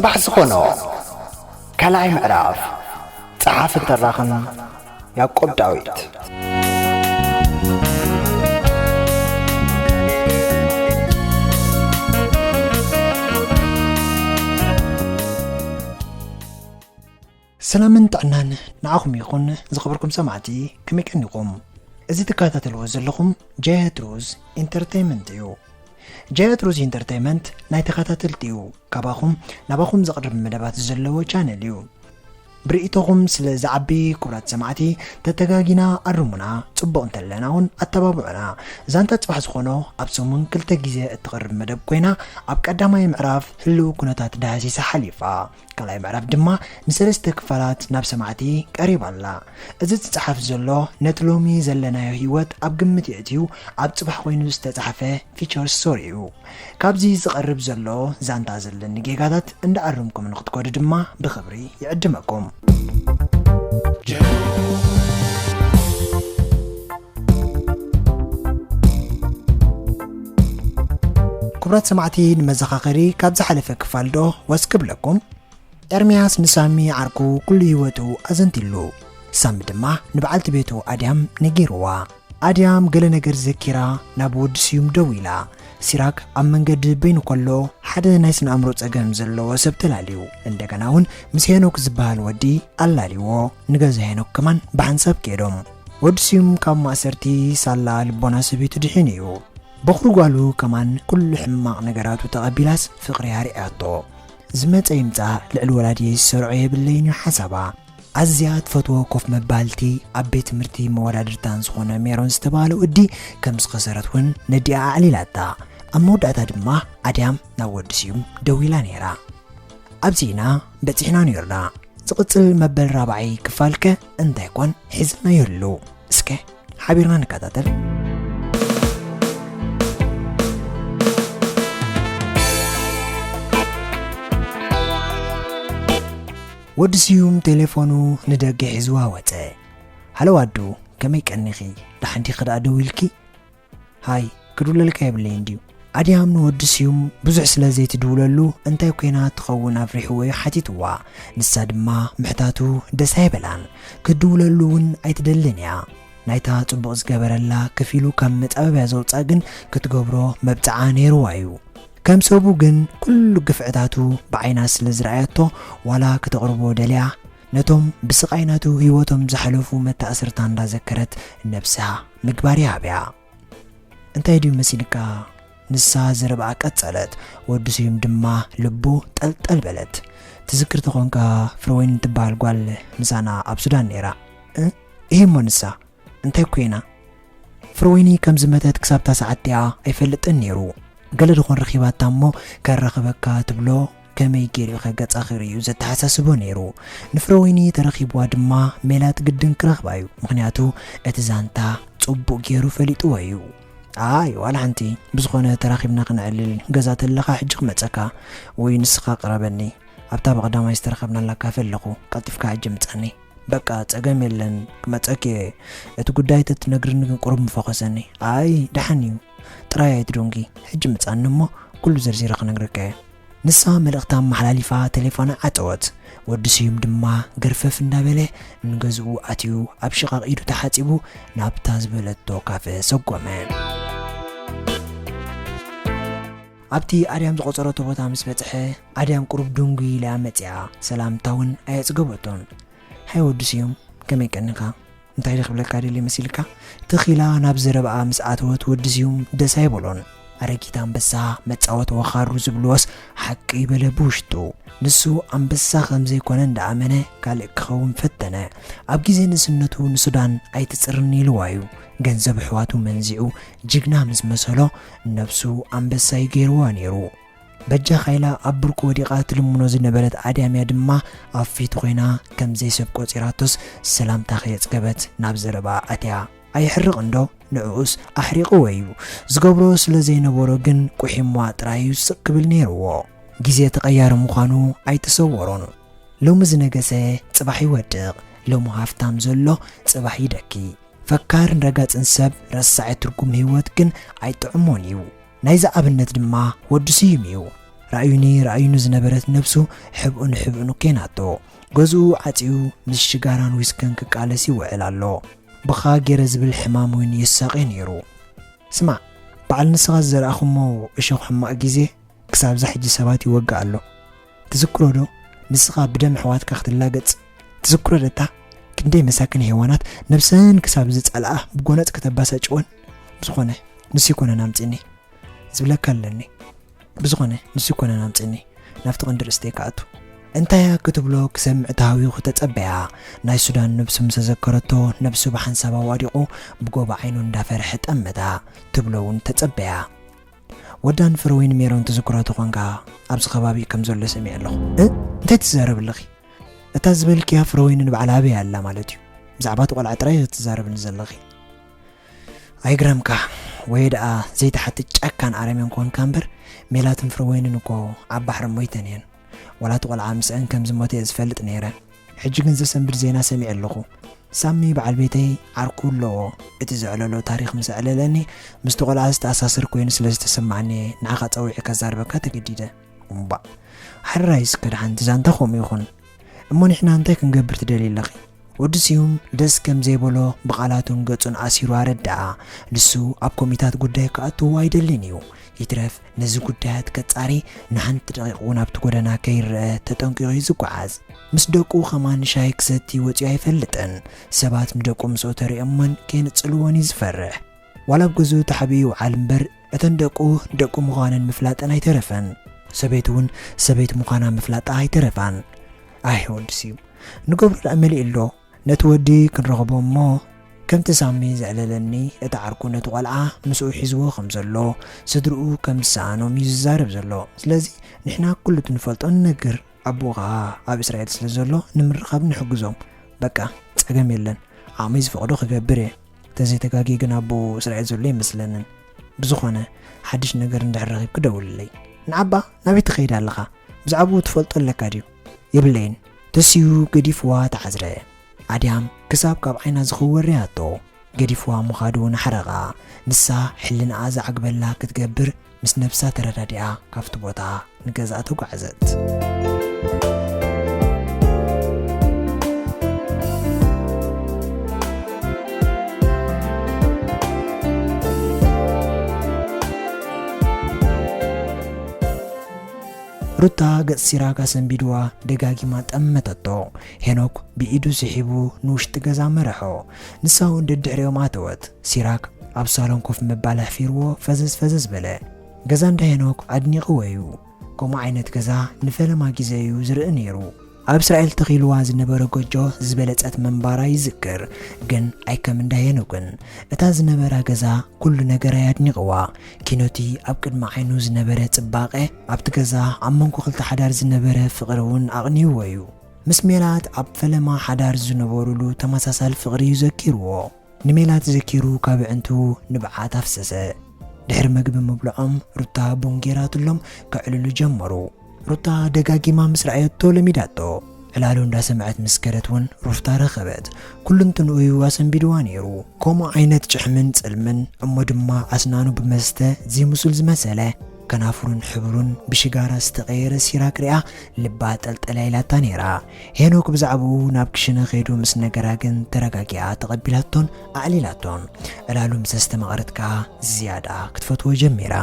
ጽባሕ ዝኾኖ ካልኣይ ምዕራፍ። ጸሓፍን ተራኽን ያዕቆብ ዳዊት። ሰላምን ጥዕናን ንዓኹም ይኹን ዝኸበርኩም ሰማዕቲ፣ ከመይ ቀኒኹም? እዚ ትከታተልዎ ዘለኹም ጃያት ሩዝ ኢንተርተይመንት እዩ። ጃያት ሩዝ ኢንተርተይመንት ናይ ተኸታተልቲ እዩ። ካባኹም ናባኹም ዝቕርብ መደባት ዘለዎ ቻነል እዩ። ብርእይቶኹም ስለ ዝዓቢ ክቡራት ሰማዕቲ፣ ተተጋጊና ኣርሙና፣ ጽቡቕ እንተለና እውን ኣተባብዑና። ዛንታ ጽባሕ ዝኾኖ ኣብ ሰሙን ክልተ ግዜ እትቐርብ መደብ ኮይና፣ ኣብ ቀዳማይ ምዕራፍ ህልው ኩነታት ዳህሲሳ ሓሊፋ። ካልኣይ ምዕራፍ ድማ ንሰለስተ ክፋላት ናብ ሰማዕቲ ቀሪባ ኣላ። እዚ ዝጸሓፍ ዘሎ ነቲ ሎሚ ዘለናዮ ህይወት ኣብ ግምት የእትዩ ኣብ ጽባሕ ኮይኑ ዝተጻሕፈ ፊቸር ስቶሪ እዩ። ካብዚ ዝቐርብ ዘሎ ዛንታ ዘለኒ ጌጋታት እንዳኣረምኩም ንክትከዱ ድማ ብኽብሪ ይዕድመኩም። ክቡራት ሰማዕቲ፣ ንመዘኻኸሪ ካብ ዝሓለፈ ክፋል ዶ ወስ ክብለኩም? ኤርምያስ ንሳሚ ዓርኩ ኩሉ ህይወቱ ኣዘንቲሉ። ሳሚ ድማ ንበዓልቲ ቤቱ ኣድያም ነጊርዋ። ኣድያም ገለ ነገር ዘኪራ ናብ ወዲ ስዩም ደዊላ። ሲራክ ኣብ መንገዲ በይኑ ከሎ ሓደ ናይ ስነ ኣእምሮ ጸገም ዘለዎ ሰብ ተላልዩ። እንደገና እውን ምስ ሄኖክ ዝበሃል ወዲ ኣላልይዎ ንገዛ ሄኖክ ከማን ብሓንሳብ ከይዶም። ወዲ ስዩም ካብ ማእሰርቲ ሳላ ልቦና ሰበይቱ ድሒኑ እዩ። በኹሪ ጓሉ ከማን ኩሉ ሕማቕ ነገራቱ ተቐቢላስ ፍቕሪ ኣርዕያቶ። ዝመጸ ይምጻእ ልዕሊ ወላዲየይ ዝሰርዖ የብለይን እዩ ሓሳባ። ኣዝያ ትፈትዎ ኮፍ መባልቲ ኣብ ቤት ትምህርቲ መወዳድርታን ዝኾነ ሜሮን ዝተባህለ ወዲ ከም ዝኸሰረት እውን ነዲኣ ኣዕሊላታ። ኣብ መወዳእታ ድማ ኣድያም ናብ ወዲ ስዩም ደዊላ ነይራ። ኣብዚ ኢና በጺሕና ነይርና። ዝቕጽል መበል ራብዓይ ክፋልከ እንታይ ኮን ሒዝና ይህሉ? እስከ ሓቢርና ንከታተል። ወዲ ስዩም ቴሌፎኑ ንደገ ሒዝዋ ወጸ። ሃሎ ኣዱ፣ ከመይ ቀኒኺ? ደሓን ዲኺ ደኣ ደዊልኪ? ሃይ፣ ክድውለልካ የብለይን ድዩ? ኣድያም ንወዲ ስዩም ብዙሕ ስለ ዘይትድውለሉ እንታይ ኮይና ትኸውን ኣፍሪሕዎ እዩ ሓቲትዋ። ንሳ ድማ ምሕታቱ ደስ ኣይበላን። ክትድውለሉ እውን ኣይትደልን እያ። ናይታ ጽቡቕ ዝገበረላ ከፊሉ ካብ መጻበብያ ዘውጽኣ ግን ክትገብሮ መብጽዓ ነይርዋ እዩ። ከም ሰቡ ግን ኩሉ ግፍዕታቱ ብዓይና ስለ ዝረኣየቶ ዋላ ክተቕርቦ ደልያ ነቶም ብስቓይ ናቱ ህይወቶም ዝሓለፉ መተኣስርታ እንዳዘከረት ነብሳ ምግባር ይሃብያ። እንታይ ድዩ መሲልካ? ንሳ ዘረባኣ ቀጸለት። ወዲ ስዩም ድማ ልቡ ጠልጠል በለት። ትዝክር ተኾንካ ፍረወይኒ ትበሃል ጓል ምሳና ኣብ ሱዳን ነይራ። እ? እሂ እሞ ንሳ እንታይ ኮይና? ፍረወይኒ ከም ዝመተት ክሳብታ ሰዓት እቲኣ ኣይፈልጥን ነይሩ። ገለ ድኾን ረኺባታ እሞ ከራኽበካ ትብሎ ከመይ ገይሩ ከ ገጻ ክርእዩ ዘተሓሳስቦ ነይሩ። ንፍረወይኒ ተረኺብዋ ድማ ሜላት ግድን ክረኽባ እዩ። ምኽንያቱ እቲ ዛንታ ጽቡቕ ገይሩ ፈሊጥዎ እዩ። ኣይ ዋላ ሓንቲ፣ ብዝኾነ ተራኺብና ክነዕልል፣ ገዛ ተለኻ ሕጂ ክመጸካ ወይ ንስኻ ቅረበኒ። ኣብታ ብቐዳማይ ዝተረኸብናላ ካፈ ኣለኹ፣ ቀልጢፍካ ሕጂ ምጻኒ። በቃ ጸገም የለን፣ ክመጸኪ እየ። እቲ ጉዳይ ተትነግርኒ ግን ቁሩብ ምፈኾሰኒ። ኣይ ደሓን እዩ፣ ጥራይ ኣይትደንጉ። ሕጂ ምጻኒ እሞ ኩሉ ዘርዚረ ክነግረካ እየ። ንሳ መልእኽታ ኣመሓላሊፋ ቴሌፎና ዓጸወት። ወዲ ስዩም ድማ ገርፈፍ እንዳበለ ንገዝኡ ኣትዩ ኣብ ሽቓቕ ኢዱ ተሓጺቡ ናብታ ዝበለቶ ካፈ ሰጎመ። ኣብቲ ኣድያም ዝቖጸረቶ ቦታ ምስ በጽሐ ኣድያም ቁሩብ ድንጉይ ኢላ መጺኣ። ሰላምታ እውን ኣየጽገበቶን። ሃይ ወዲ ስዩም፣ ከመይ ቀኒኻ? እንታይ ዶ ክብለካ ደልየ መሲልካ? ትኽ ኢላ ናብ ዘረባኣ ምስ ኣተወት ወዲ ስዩም ደስ ኣይበሎን። ኣረጊት ኣንበሳ መጻወቲ ወኻሩ ዝብልዎስ ሓቂ በለ ብውሽጡ። ንሱ ኣንበሳ ከም ዘይኮነ እንዳኣመነ ካልእ ክኸውን ፈተነ። ኣብ ግዜ ንእስነቱ ንሱዳን ኣይትጽርኒ ኢልዋ እዩ። ገንዘብ ኣሕዋቱ መንዚዑ ጅግና ምስ መሰሎ ነብሱ ኣንበሳ እዩ ገይርዋ ነይሩ። በጃኻ ኢላ ኣብ ብርኩ ወዲቓ ትልምኖ ዝነበረት ኣድያምያ ድማ ኣብ ፊቱ ኮይና ከም ዘይሰብ ቆጺራቶስ ሰላምታ ከየጽገበት ናብ ዘረባ ኣትያ። ኣየሕርቕ እንዶ ንዕኡስ ኣሕሪቕዎ እዩ። ዝገብሮ ስለ ዘይነበሮ ግን ቁሒምዋ ጥራይ እዩ ስቕ ክብል ነይርዎ። ግዜ ተቐያሪ ምዃኑ ኣይተሰወሮን። ሎሚ ዝነገሰ ጽባሕ ይወድቕ። ሎሚ ሃፍታም ዘሎ ጽባሕ ይደኪ። ፈካርን ረጋጽን ሰብ ረሳዒ ትርጉም ህይወት ግን ኣይጥዕሞን እዩ። ናይዚ ኣብነት ድማ ወዲ ስዩም እዩ። ራእዩኒ ራእዩኒ ዝነበረት ነብሱ ሕብኡን ሕብኡን ኮይናቶ። ገዝኡ ዓጽዩ ምስ ሽጋራን ዊስክን ክቃለስ ይውዕል ኣሎ። ብኻ ገይረ ዝብል ሕማም እውን ይሳቐ ነይሩ። ስማዕ፣ በዓል ንስኻ ዝዘራእኹሞ እሾኽ ሕማቕ ግዜ ክሳብዛ ሕጂ ሰባት ይወግእ ኣሎ። ትዝክሮ ዶ? ንስኻ ብደም ኣሕዋትካ ክትላገጽ ትዝክሮ ደታ? ክንደይ መሳኪን ሄዋናት ነብሰን ክሳብ ዝጸልኣ ብጎነጽ ከተባሳጭወን። ብዝኾነ ንሱ ይኮነን ኣምጺኒ ዝብለካ ኣለኒ። ብዝኾነ ንሱ ይኮነን ኣምጺኒ ናብቲ ቀንዲ ርእስተይ ክኣቱ። እንታያ ክትብሎ ክሰምዕ ተሃዊኹ ተጸበያ። ናይ ሱዳን ነብሱ ምስ ተዘከረቶ ነብሱ ብሓንሳብ ኣዋዲቑ ብጎባ ዓይኑ እንዳፈርሐ ጠመታ። ትብሎ እውን ተጸበያ። ወዳን ፍረወይን ሜሮን ትዝክሮ ተኾንካ ኣብዚ ከባቢ ከም ዘሎ ሰሚዐ ኣለኹ። እ? እንታይ ትዛረብ ኣለኺ? እታ ዝበልክያ ፍረወይኒ ንባዕላ ኣበይ ኣላ ማለት እዩ? ብዛዕባ እቲ ቆልዓ ጥራይ ትዛረብኒ ዘለኺ። ኣይግረምካ። ወይ ደኣ ዘይትሓትት ጨካን ኣረሜን ኮንካ እምበር ሜላትን ፍረወይንን እኮ ኣብ ባሕሪ ሞይተን እየን። ዋላ እቲ ቆልዓ ምስአን ከም ዝሞተ እየ ዝፈልጥ ነይረ። ሕጂ ግን ዘሰንብድ ዜና ሰሚዐ ኣለኹ። ሳሚ በዓል ቤተይ ዓርኩ ኣለዎ። እቲ ዘዕለሎ ታሪኽ ምስ ኣዕለለኒ ምስቲ ቆልዓ ዝተኣሳሰር ኮይኑ ስለ ዝተሰማዓኒ ንዓኻ ጸዊዐ ከዛርበካ ተገዲደ። እምባእ። ሕራይ እስከ ደሓን እቲ ዛንታ ከምኡ ይኹን። እሞ ንሕና እንታይ ክንገብር ትደልዪ ኣለኺ? ወዲ ስዩም ደስ ከም ዘይበሎ ብቓላቱን ገጹን ኣሲሩ ኣረድኣ። ንሱ ኣብ ኮሚታት ጉዳይ ክኣትዎ ኣይደልን እዩ። ይትረፍ ነዚ ጉዳያት ከጻሪ ንሓንቲ ደቂቕ እውን ኣብቲ ጎደና ከይረአ ተጠንቂቑ እዩ ዝጓዓዝ። ምስ ደቁ ከማን ሻሂ ክሰቲ ወጺኡ ኣይፈልጥን። ሰባት ንደቁ ምስኡ ተሪኦሞን ከየንጽልዎን እዩ ዝፈርሕ። ዋላ ኣብ ገዝኡ ተሓቢኡ ይውዓል እምበር እተን ደቁ ደቁ ምዃነን ምፍላጠን ኣይተረፈን። ሰበይቱ እውን ሰበይቲ ምዃና ምፍላጣ ኣይተረፋን። ኣይ ወዲ ስዩም፣ ንገብሮ ደኣ መሊኡ ኣሎ። ነቲ ወዲ ክንረኽቦ እሞ ከምቲ ሳሚ ዘዕለለኒ እቲ ዓርኩ ነቲ ቆልዓ ምስኡ ሒዝዎ ከም ዘሎ ስድርኡ ከም ዝሰኣኖም እዩ ዝዛረብ ዘሎ። ስለዚ ንሕና ኩሉ እቲ ንፈልጦ ንነግር። ኣቦኡ ኸኣ ኣብ እስራኤል ስለ ዘሎ ንምርኻብ ንሕግዞም። በቃ ጸገም የለን። ዓቕመይ ዝፈቕዶ ክገብር እየ። ተዘይተጋግየ ግን ኣቦኡ እስራኤል ዘሎ ኣይመስለንን። ብዝኾነ ሓድሽ ነገር እንድሕር ረኺብኪ ደውልለይ። ንዓባ ናበይ ትኸይድ ኣለኻ? ብዛዕባኡ ትፈልጦ ኣለካ ድዩ? የብለይን። ተሲኡ ገዲፍዋ ተዓዝረ። ኣድያም ክሳብ ካብ ዓይና ዝኽወር ርኣቶ። ገዲፍዋ ምኻዱ ንሓረቓ። ንሳ ሕልናኣ ዝዓግበላ ክትገብር ምስ ነብሳ ተረዳዲኣ ካብቲ ቦታ ንገዝኣ ተጓዕዘት። ሩታ ገጽ ሲራክ ኣሰንቢድዋ ደጋጊማ ጠመተቶ። ሄኖክ ብኢዱ ስሒቡ ንውሽጢ ገዛ መረሖ። ንሳ እውን ደድሕሪኦም ኣተወት። ሲራክ ኣብ ሳሎን ኮፍ ምባል ኣሕፊርዎ ፈዘዝ ፈዘዝ በለ። ገዛ እንዳ ሄኖክ ኣድኒቕዎ እዩ። ከምኡ ዓይነት ገዛ ንፈለማ ግዜ እዩ ዝርኢ ነይሩ። ኣብ እስራኤል ተኺልዋ ዝነበረ ጎጆ ዝበለጸት ምንባራ ይዝክር፣ ግን ኣይከም እንዳ ሄኖክን። እታ ዝነበራ ገዛ ኩሉ ነገራ ኣድኒቕዋ። ኪኖቲ ኣብ ቅድሚ ዓይኑ ዝነበረ ጽባቐ፣ ኣብቲ ገዛ ኣብ መንጎ ክልተ ሓዳር ዝነበረ ፍቕሪ እውን ኣቕኒዎ እዩ። ምስ ሜላት ኣብ ፈለማ ሓዳር ዝነበሩሉ ተመሳሳሊ ፍቕሪ እዩ ዘኪርዎ። ንሜላት ዘኪሩ ካብ ኣዕንቱ ንብዓት ኣፍሰሰ። ድሕሪ መግቢ ምብልዖም ሩታ ቡን ጌራትሎም ከዕልሉ ጀመሩ። ሩታ ደጋጊማ ምስ ረኣየቶ ለሚዳቶ። ዕላሉ እንዳሰምዐት ምስ ከደት እውን ሩፍታ ረኸበት። ኩሉንትንኡ እዩ ኣሰንቢድዋ ነይሩ። ከምኡ ዓይነት ጭሕምን ጽልምን እሞ ድማ ኣስናኑ ብመስተ ዘይምሱል ዝመሰለ ከናፍሩን ሕብሩን ብሽጋራ ዝተቐየረ ሲራክ ሪኣ ልባ ጠልጠል ኢላታ ነይራ። ሄኖክ ብዛዕባኡ ናብ ክሽነ ከይዱ ምስ ነገራ ግን ተረጋጊኣ ተቐቢላቶን ኣዕሊላቶን። ዕላሉ ምስ ኣስተማቐረት ከኣ ዝያዳ ክትፈትዎ ጀሚራ።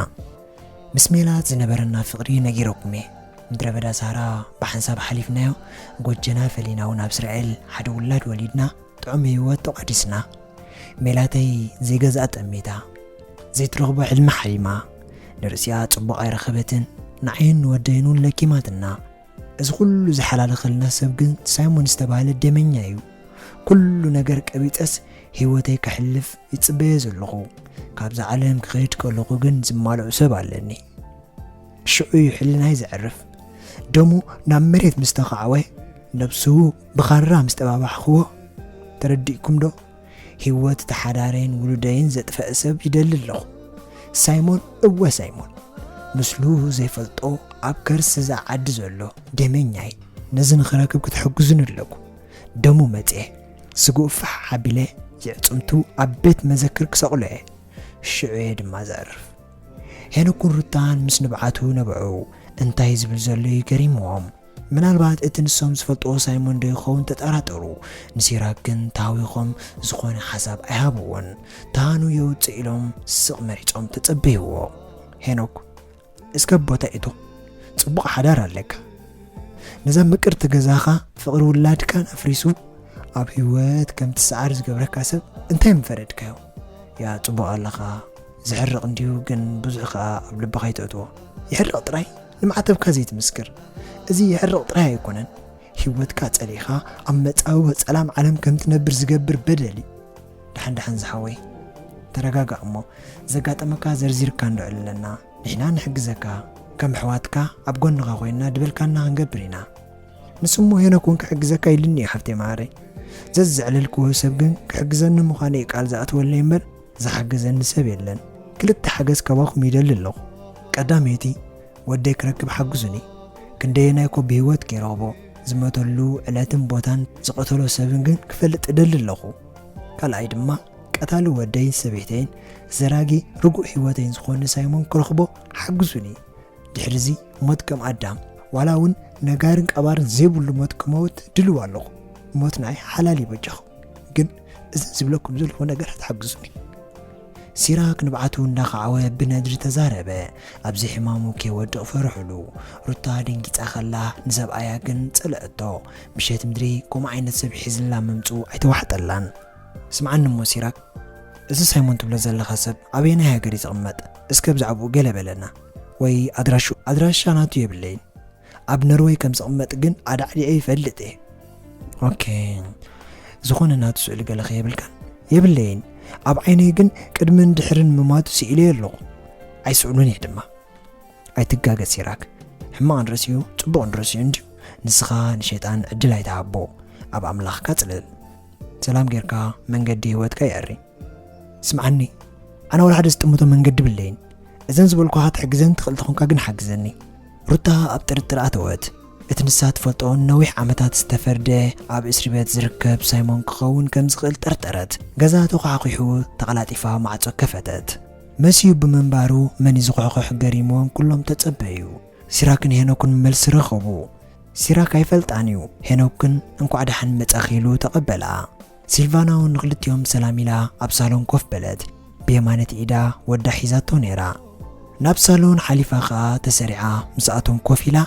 ምስ ሜላት ዝነበረና ፍቕሪ ነጊረኩም እየ። ምድረ በዳ ሳህራ ብሓንሳብ ሓሊፍናዮ፣ ጎጀና ፈሊና እውን ኣብ እስራኤል ሓደ ውላድ ወሊድና ጥዑም ህይወት ተቋዲስና። ሜላተይ ዘይገዝኣ ጠሚታ፣ ዘይትረኽቦ ሕልሚ ሓሊማ፣ ንርእሲኣ ጽቡቕ ኣይረኸበትን፣ ንዓይን ንወደይን እውን ለኪማትና። እዚ ኩሉ ዝሓላለኸልና ሰብ ግን ሳይሞን ዝተባህለ ደመኛ እዩ። ኩሉ ነገር ቀቢጸስ ህይወተይ ከሕልፍ ይጽበዮ ዘለኹ። ካብዛ ዓለም ክኸይድ ከለኹ ግን ዝማልኦ ሰብ ኣለኒ። ሽዑ እዩ ሕልናይ ዘዕርፍ። ደሙ ናብ መሬት ምስ ተኻዕወ፣ ነብሱ ብኻራ ምስ ጠባባሕክዎ፣ ተረዲእኩም ዶ? ህይወት ተሓዳረይን ውሉደይን ዘጥፈአ ሰብ ይደሊ ኣለኹ። ሳይሞን፣ እወ ሳይሞን፣ ምስሉ ዘይፈልጦ ኣብ ከርሲ እዛ ዓዲ ዘሎ ደመኛይ፣ ነዚ ንኽረክብ ክትሕግዙኒ ኣለኩም። ደሙ መጽየ፣ ስግኡ ፋሕ ኣቢለ የዕጽምቱ ኣብ ቤት መዘክር ክሰቕሎ እየ። ሽዑ እየ ድማ ዘዕርፍ። ሄኖክን ሩታን ምስ ንብዓቱ ነብዑ። እንታይ ዝብል ዘሎ እዩ ገሪምዎም። ምናልባት እቲ ንሶም ዝፈልጥዎ ሳይሞን ዶ ይኸውን ተጠራጠሩ። ንሲራክ ግን ተሃዊኾም ዝኾነ ሓሳብ ኣይሃብዎን። ተሃኑ የውፅእ ኢሎም ስቕ መሪጾም ተጸበይዎ። ሄኖክ፣ እስከ ቦታ ኢቱ፣ ጽቡቕ ሓዳር ኣለካ። ነዛ ምቅርቲ ገዛኻ ፍቕሪ ውላድካን ኣፍሪሱ ኣብ ህይወት ከም ትሰዓር ዝገብረካ ሰብ እንታይ ምፈረድካዮ? ያ ጽቡቕ ኣለኻ፣ ዝሕርቕ እንድዩ፣ ግን ብዙሕ ከኣ ኣብ ልብኻ ኣይተእትዎ። ይሕርቕ ጥራይ ንማዕተብካ ዘይትምስክር። እዚ ይሕርቕ ጥራይ ኣይኮነን፣ ህይወትካ ጸሊኻ ኣብ መጻብቦ ጸላም ዓለም ከም ትነብር ዝገብር በደል እዩ። ደሓን ደሓን ዝሓወይ፣ ተረጋጋእ እሞ፣ ዘጋጠመካ ዘርዚርካ እንዶ ዕልለና፣ ንሕና ንሕግዘካ፣ ከም ኣሕዋትካ ኣብ ጎንኻ ኮይንና ድበልካና ክንገብር ኢና። ንሱ እሞ ሄኖክ እውን ክሕግዘካ ኢሉኒ እዩ ሓፍተይ መዓረይ። ዘዘዕለልክዎ ሰብ ግን ክሕግዘኒ ምዃኑ እዩ ቃል ዝኣተወለይ እምበር ዝሓገዘኒ ሰብ የለን። ክልተ ሓገዝ ካባኹም ይደሊ ኣለኹ። ቀዳመይቲ፣ ወደይ ክረክብ ሓግዙኒ። ክንደየናይ እኮ ብህይወት ከይረኽቦ፣ ዝመተሉ ዕለትን ቦታን ዝቐተሎ ሰብን ግን ክፈልጥ እደሊ ኣለኹ። ካልኣይ ድማ፣ ቀታሊ ወደይን ሰበይተይን ዘራጊ ርጉእ ህይወተይን ዝኾነ ሳይሞን ክረኽቦ ሓግዙኒ። ድሕሪ እዚ ሞት ከም ኣዳም፣ ዋላ እውን ነጋርን ቀባርን ዘይብሉ ሞት ክመውት ድልው ኣለኹ። ሞት ንዓይ ሓላል እዩ በጃኹም። ግን እዘን ዝብለኩም ዘለኹ ነገራት ሓግዙኒ። ሲራክ ንብዓቱ እንዳኸዓወ ብነድሪ ተዛረበ። ኣብዚ ሕማሙ ከይወድቕ ፈርሕሉ። ሩታ ደንጊጻ ከላ ንሰብኣያ ግን ጸልአቶ። ምሸት ምድሪ ከምኡ ዓይነት ሰብ ሒዝላ ምምጽኡ ኣይተዋሕጠላን። ስምዓኒ እሞ ሲራክ፣ እዚ ሳይሞን ትብሎ ዘለኻ ሰብ ኣበየናይ ሃገር እዩ ዝቕመጥ? እስከ ብዛዕባኡ ገለ በለና። ወይ ኣድራሹ? ኣድራሻ ናቱ የብለይን። ኣብ ኖርወይ ከም ዝቕመጥ ግን ኣዳዕዲዐ ይፈልጥ እየ። ኦኬ፣ ዝኾነ ናቱ ስእሊ ገለ ከ የብልካን? የብለይን። ኣብ ዓይነይ ግን ቅድምን ድሕርን ምማቱ ስኢለዮ ኣለኹ። ኣይስእሉን እየ ድማ። ኣይትጋገ ሲራክ። ሕማቕ ንርእሲኡ ጽቡቕ ንርእሲኡ እንድዩ። ንስኻ ንሸይጣን ዕድል ኣይትሃቦ። ኣብ ኣምላኽካ ጽለል። ሰላም ጌርካ መንገዲ ህይወትካ የዕሪ። ስምዓኒ፣ ኣነ ወላ ሓደ ዝጥምቶ መንገዲ ብለይን። እዘን ዝበልኩኻ ትሕግዘን ትኽእል ተኾንካ ግን ሓግዘኒ። ሩታ ኣብ ጥርጥር ኣተወት። እቲ ንሳ ትፈልጦ ነዊሕ ዓመታት ዝተፈርደ ኣብ እስሪ ቤት ዝርከብ ሳይሞን ክኸውን ከም ዝኽእል ጠርጠረት። ገዛ ተኳሕኲሑ ተቐላጢፋ ማዕጾ ከፈተት። መሲዩ ብምንባሩ መን እዩ ዝኹሕኹሕ ገሪምዎም ኩሎም ተጸበዩ። ሲራክን ሄኖክን መልሲ ረኸቡ። ሲራክ ኣይፈልጣን እዩ። ሄኖክ ግን እንኳዕ ደሓን መጻኺ ኢሉ ተቐበላ። ሲልቫና እውን ንክልቲኦም ሰላም ኢላ ኣብ ሳሎን ኮፍ በለት። ብየማነይቲ ኢዳ ወዳ ሒዛቶ ነይራ። ናብ ሳሎን ሓሊፋ ኸኣ ተሰሪዓ ምስኣቶም ኮፍ ኢላ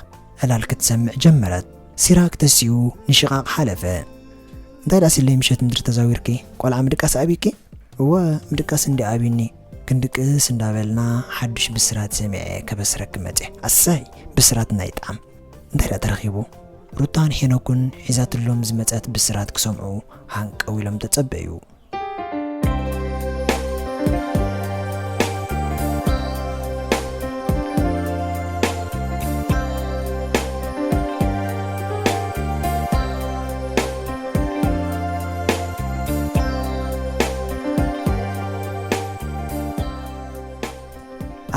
ዕላል ክትሰምዕ ጀመረት። ሲራክ ተሲኡ ንሽቓቕ ሓለፈ። እንታይ ደኣ ሲለይ ምሸት ምድሪ ተዛዊርኪ? ቆልዓ ምድቃስ ኣብዩኪ? እወ፣ ምድቃስ እንዲ ኣብዩኒ። ክንድቅስ እንዳበልና ሓዱሽ ብስራት ሰሚዐ ከበስረኪ መጽየ። ኣሰይ፣ ብስራት ናይ ጣዕም። እንታይ ደኣ ተረኺቡ? ሩታን ሄኖክን ሒዛትሎም ዝመጸት ብስራት ክሰምዑ ሃንቀው ኢሎም ተጸበዩ።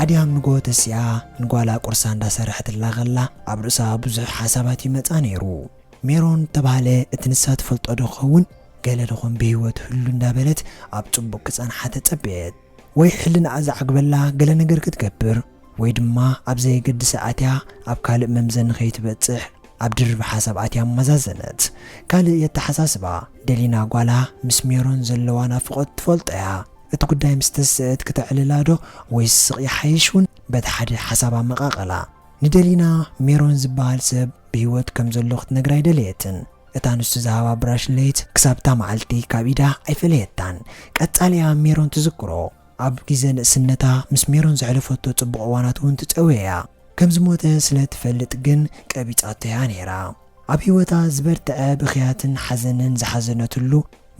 ኣድያም ንጎ ተሲኣ ንጓላ ቁርሳ እንዳሰርሐትላ ኸላ ኣብ ርእሳ ብዙሕ ሓሳባት ይመጻ ነይሩ። ሜሮን ተባህለ እቲ ንሳ ትፈልጦ ዶ ኸውን? ገለ ዶኾን ብህይወት ህሉ እንዳበለት ኣብ ጽቡቕ ክጸንሓ ተጸበየት። ወይ ሕልናኣ ዝዓግበላ ገለ ነገር ክትገብር፣ ወይ ድማ ኣብ ዘየገድሰ ኣትያ ኣብ ካልእ መምዘኒ ከይትበጽሕ ኣብ ድርብ ሓሳብ ኣትያ ኣመዛዘነት። ካልእ የተሓሳስባ፣ ደሊና ጓላ ምስ ሜሮን ዘለዋ ናፍቖት ትፈልጦ እያ። እቲ ጉዳይ ምስ ተስእት ክተዕልላ ዶ ወይስ ስቕ ይሓይሽ እውን በቲ ሓደ ሓሳብ ኣመቓቐላ። ንደሊና ሜሮን ዝበሃል ሰብ ብህይወት ከም ዘሎ ክትነግራ ኣይደለየትን። እታ ንሱ ዝሃባ ብራሽሌት ክሳብ እታ መዓልቲ ካብ ኢዳ ኣይፈለየታን። ቀጻሊ እያ ሜሮን ትዝክሮ። ኣብ ግዜ ንእስነታ ምስ ሜሮን ዘሕለፈቶ ጽቡቕ እዋናት እውን ትጸውዮ እያ። ከም ዝሞተ ስለ ትፈልጥ ግን ቀቢጻቶ እያ ነይራ። ኣብ ህይወታ ዝበርትዐ ብኽያትን ሓዘንን ዝሓዘነትሉ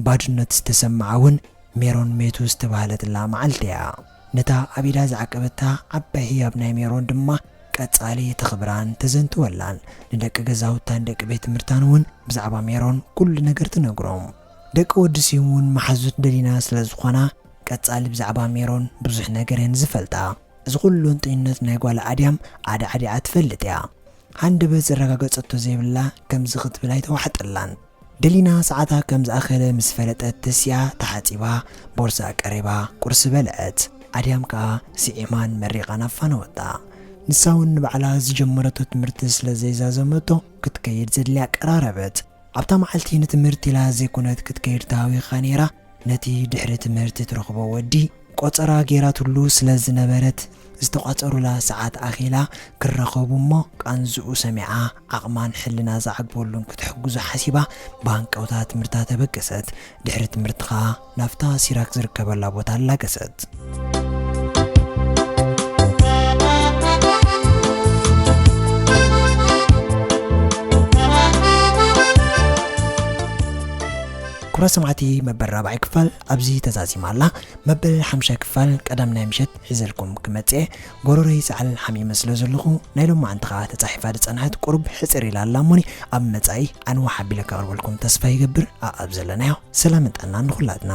ባድነት ዝተሰምዓ እውን ሜሮን ሜቱ ዝተባህለትላ መዓልቲ እያ። ነታ ኣብ ኢዳ ዝዓቀበታ ዓባይ ህያብ ናይ ሜሮን ድማ ቀጻሊ ተኽብራን ተዘንትወላን። ንደቂ ገዛውታን ደቂ ቤት ትምህርታን እውን ብዛዕባ ሜሮን ኩሉ ነገር ትነግሮም። ደቂ ወዲ ስዩም እውን መሓዙት ደሊና ስለ ዝኾና ቀጻሊ ብዛዕባ ሜሮን ብዙሕ ነገር እየን ዝፈልጣ። እዚ ኩሉ እንጥይነት ናይ ጓል ኣድያም ኣዳዕዲዓ ትፈልጥ እያ። ሃንደበት ዘረጋገጸቶ ዘይብላ ከምዚ ክትብል ኣይተዋሕጠላን። ደሊና ሰዓታ ከም ዝኣኸለ ምስ ፈለጠት ተሲኣ ተሓጺባ፣ ቦርሳ ቀሪባ፣ ቁርሲ በልዐት። ኣድያም ከኣ ስዒማን መሪቓን ኣፋነወታ። ንሳ እውን ንባዕላ ዝጀመረቶ ትምህርቲ ስለ ዘይዛዘመቶ ክትከይድ ዘድልያ ቀራረበት። ኣብታ መዓልቲ ንትምህርቲ ኢላ ዘይኮነት ክትከይድ ተሃዊኻ ነይራ። ነቲ ድሕሪ ትምህርቲ ትረኽቦ ወዲ ቆጸራ ገይራትሉ ስለ ዝነበረት ዝተቋጸሩላ ሰዓት ኣኺላ ክራኸቡ እሞ ቃንዝኡ ሰሚዓ ዓቕማን ሕልና ዝዓግበሉን ክትሕግዞ ሓሲባ ብሃንቀውታ ትምህርታ ተበገሰት። ድሕሪ ትምህርቲ ኸኣ ናብታ ሲራክ ዝርከበላ ቦታ ኣላገሰት። ክቡራት ሰማዕቲ፣ መበል ራብዓይ ክፋል ኣብዚ ተዛዚማ ኣላ። መበል ሓምሻይ ክፋል ቀዳም ናይ ምሸት ሒዘልኩም ክመጽእ እየ። ጎረሮይ ሰዓል ሓሚመ ስለ ዘለኹ ናይ ሎማዓንቲ ኸኣ ተጻሒፋ ዝጸንሐት ቁሩብ ሕጽር ኢላ ኣላ እሞኒ ኣብ መጻኢ ኣንዋሕ ኣቢለ ከቕርበልኩም ተስፋ ይገብር። ኣኣብ ዘለናዮ ሰላምን ጥዕናን ንኹላትና።